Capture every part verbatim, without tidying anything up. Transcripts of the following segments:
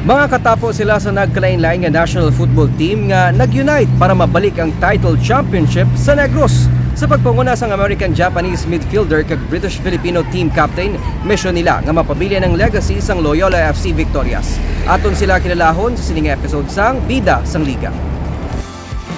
Mga katapo sila sa nagkalain-lain nga national football team nga nag-unite para mabalik ang title championship sa Negros. Sa pagpanguna sang American-Japanese midfielder kag British-Filipino team captain, misyon nila nga mapabilin ang legacy sang Loyola F C Victorias. Aton sila kilalahon sa sining episode sang Bida sang Liga.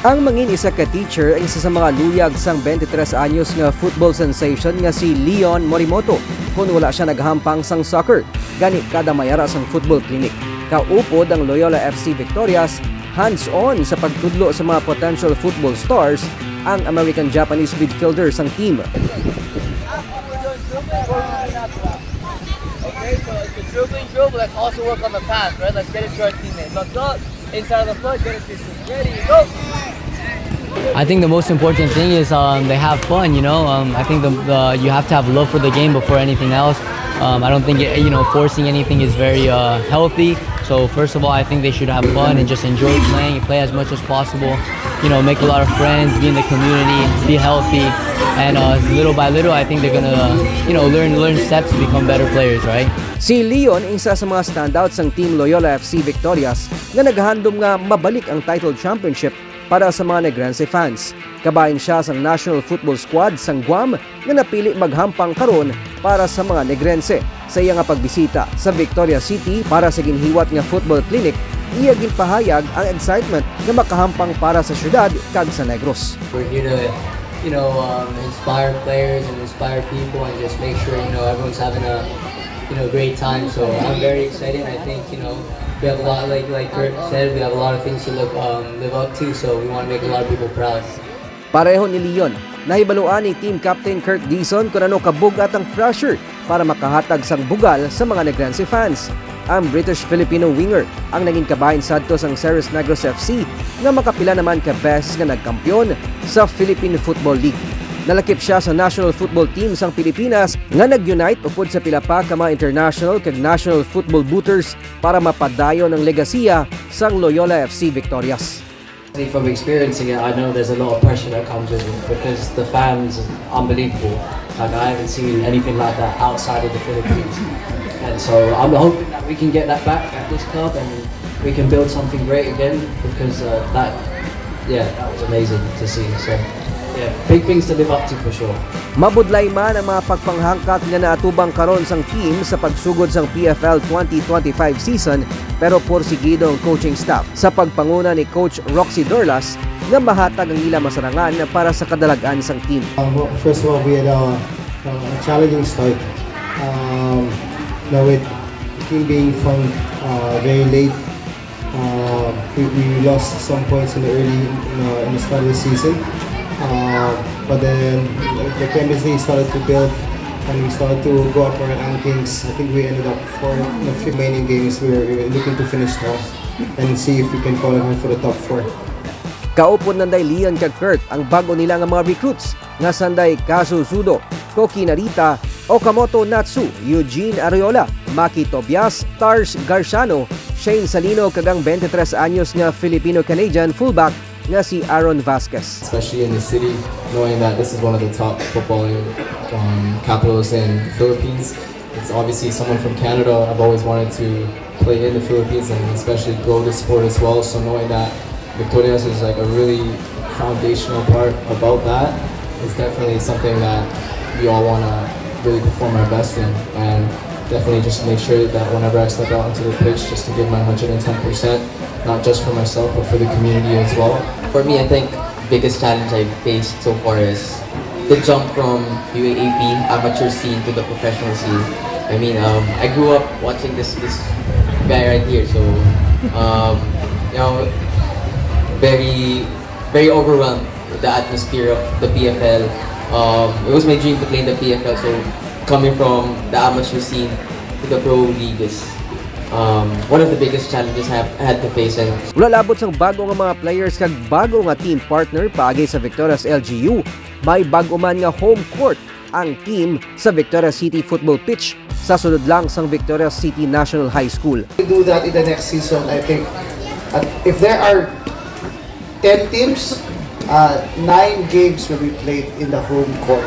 Ang mangin isa ka teacher ang isa sa mga luyag sang twenty-three anyos nga football sensation nga si Leon Morimoto kon wala sia naghampang sang soccer. Gani kada may ara sang football clinic, kaupod ang Loyola F C Victorias, hands-on sa pagtudlo sa mga potential football stars ang American-Japanese midfielder sang team. Okay, so it's a dribbling dribble. Let's also work on the pass, right? Let's get it to our teammate. Look up, inside of the foot, get it to your team. Ready, go! I think the most important thing is, um, they have fun, you know? Um, I think the, the, you have to have love for the game before anything else. Um, I don't think, you know, forcing anything is very, uh, healthy. So first of all, I think they should have fun and just enjoy playing, play as much as possible. You know, make a lot of friends, be in the community, be healthy, and, uh, little by little, I think they're gonna, you know, learn learn steps to become better players, right? Si Leon, isa sa mga standout sang Team Loyola F C Victorias, nga naghandom nga mabalik ang title championship para sa mga Negrense fans. Kabahin sia sang national football squad sang Guam nga napili maghampang karon para sa mga Negrense. Sa iya nga pagbisita sa Victoria City para sa ginhiwat nga football clinic, iya ginpahayag ang excitement nga makahampang para sa syudad kag sa Negros. We're here to, you know, um, inspire players and inspire people and just make sure, you know, everyone's having a, you know, great time. So I'm very excited. I think, you know, we have a lot, like, like Kurt said, we have a lot of things to look, um, live up to. So we want to make a lot of people proud. Pareho ni Leon, nahibaluan ni team captain Kurt Dizon kon ano kabug-at ang pressure para makahatag sang bugal sa mga Negrense fans. Ang British-Filipino winger ang naging kabahin sadto sang Ceres Negros F C nga makapila naman ka beses nga nagkampiyon sa Philippine Football League. Nalakip sia sa national football team sang Pilipinas nga nag-unite upod sa pila pa ka mga international kag national football booters para mapadayon ang legasiya sang Loyola F C Victorias. From experiencing it, I know there's a lot of pressure that comes with it because the fans are unbelievable. Like, I haven't seen anything like that outside of the Philippines. And so I'm hoping that we can get that back at this club and we can build something great again because, uh, that, yeah, that was amazing to see. So, yeah, big things to live up to for sure. Mabudlay man ang mga pagpanghangkat nga naatubang karon sang team sa pagsugod sang P F L twenty twenty-five season, pero porsigido ang coaching staff sa pagpanguna ni Coach Roxy Dorlas nga mahatag ang ila masarangan para sa kadalag-an sang team. Uh, well, first of all, we had a, a challenging start. Um, now with the team being formed, uh, very late, uh, we, we lost some points in the early, uh, in the start of the season. Uh, but then the chemistry started to build, and we started to go up our rankings. I think we ended up fourth in the remaining games. We were, we were looking to finish strong and see if we can qualify for the top four. Kaupod nanday Leon kag Kurt ang bag-o nila nga mga recruits nga sanday Kazu Zudo, Koki Narita, Okamoto Natsu, Eugene Arreola, Maki Tobias, Tars Garciano, Shane Salino kag ang twenty-three anyos nga Filipino-Canadian fullback nga si Aaron Vasquez. Especially in the city, knowing that this is one of the top footballing, um, capitals in the Philippines. It's obviously someone from Canada. I've always wanted to play in the Philippines and especially grow the sport as well. So knowing that Victorias is, like, a really foundational part about that is definitely something that we all wanna really perform our best in, and definitely just make sure that whenever I step out onto the pitch, just to give my hundred and ten percent, not just for myself, but for the community as well. For me, I think biggest challenge I've faced so far is the jump from U A A P amateur scene to the professional scene. I mean, um, I grew up watching this, this guy right here, so, um, you know, very, very overwhelmed with the atmosphere of the P F L. Um, it was my dream to play in the P F L, so coming from the amateur scene to the pro league is, um, one of the biggest challenges I've had to face. And wala labot sang bag-o nga mga players kag bag-o nga team partner paagi sa Victorias L G U, may bag-o man nga home court ang team sa Victoria City football pitch sa sulod lang sang Victoria City National High School. We do that in the next season, I think. At if there are ten teams, uh, nine games will be played in the home court.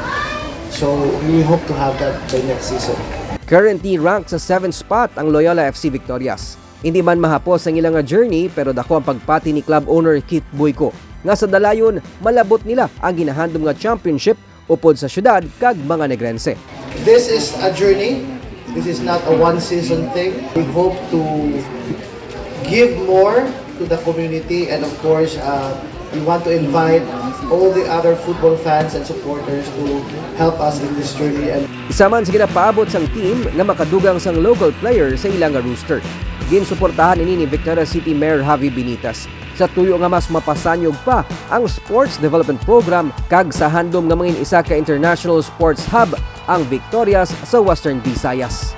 So we hope to have that by next season. Currently ranked sa seventh spot ang Loyola F C Victorias. Hindi man mahapos ang ila nga journey, pero dako ang pagpati ni club owner Keith Boyco nga sa dalayon malabot nila ang ginahandom nga championship upod sa syudad kag mga Negrense. This is a journey. This is not a one season thing. We hope to give more to the community, and of course, uh, we want to invite all the other football fans and supporters to help us in this journey. And Isa man sa ginapaabot sang team nga makadugang sang local player sa ila nga roster. Ginsuportahan ini ni Victoria City Mayor Javi Benitez. Sa tuyo nga mas mapasanyog pa ang Sports Development Program kag sa handom nga mangin isa ka international sports hub ang Victorias sa Western Visayas.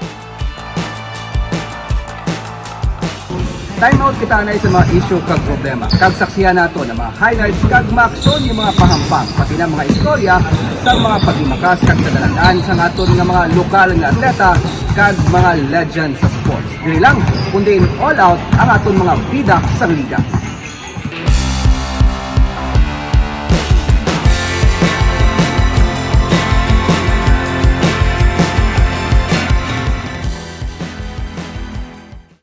Time out kita anay sa mga issue kag problema. Kag saksihan nato na mga highlights kag mga aksyon yung mga pahampang, pati na mga istorya sa mga paghimakas kag kadalanan sa aton nga mga lokal nga atleta kag mga legend sa sports. Dili lang, kundi in all out ang aton mga bida sa liga.